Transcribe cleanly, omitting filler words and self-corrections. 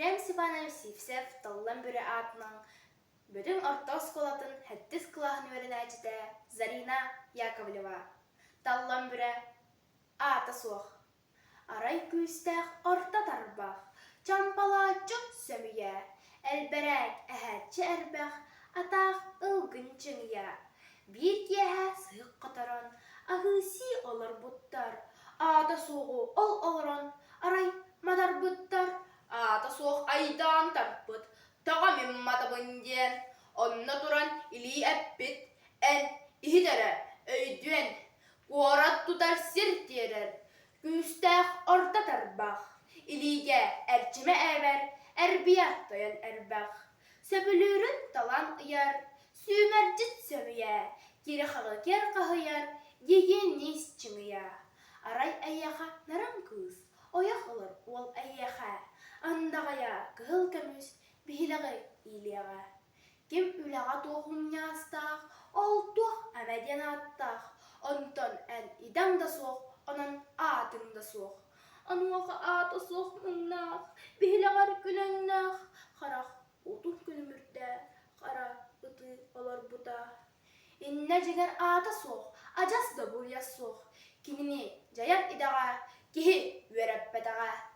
Ефрем Степанович Сивцев Толлон Бүрэ аатынан Бөтүҥ орто оскуолатын сэттис кылааһын үөрэнээччитэ Зарина Яковлева. Таллан Бүрэ аата суох. Арай күүстээх орто тарбах, чампалааччы сөмүйэ, элбэрээк эһээччи эрбэх, атаах ылгын чыҥыйа. Биир киэһэ сыһык хоторон, аһыы-сии олорбуттар, аата суоҕу ол олорон арай матарбыттар, аата суох айдаан тарпыт, тоҕо мин матабын диэн, онно туран илии эппит, эн иһит эрэ, өйдүөн, куорат тутар сир тиэрэр, күүстээх орто тарбах, илиигэ эрчимэ эбэр, эрбийэ тойон эрбэх, сөбүлүүрүн талан ыйар, сүүмэрдьит сөмүйэ, кири-хаҕы киэр хаһыйар, гигиенист чыҥыйа. Арай эйиэхэ нарын кыыс, ойох ылар уол эйиэхэ, андаҕайа кыһыл көмүс биһилэҕи иилиэҕэ. Ким үлэҕэ туох умньаастаах, ол туох эмэ диэн ааттаах, онтон эн идэҥ да суох, онон аатыҥ да суох. Онуоха аата суох муҥнаах, биһилэҕэр күлэҥнээх, харах уутун күлүмүрдэ, хара ытыы олорбута. Иннэ дьиҥэр аата суох, адьас да буруйа суох, кинини дьайар идэҕэ киһи үөрэппэтэҕэ.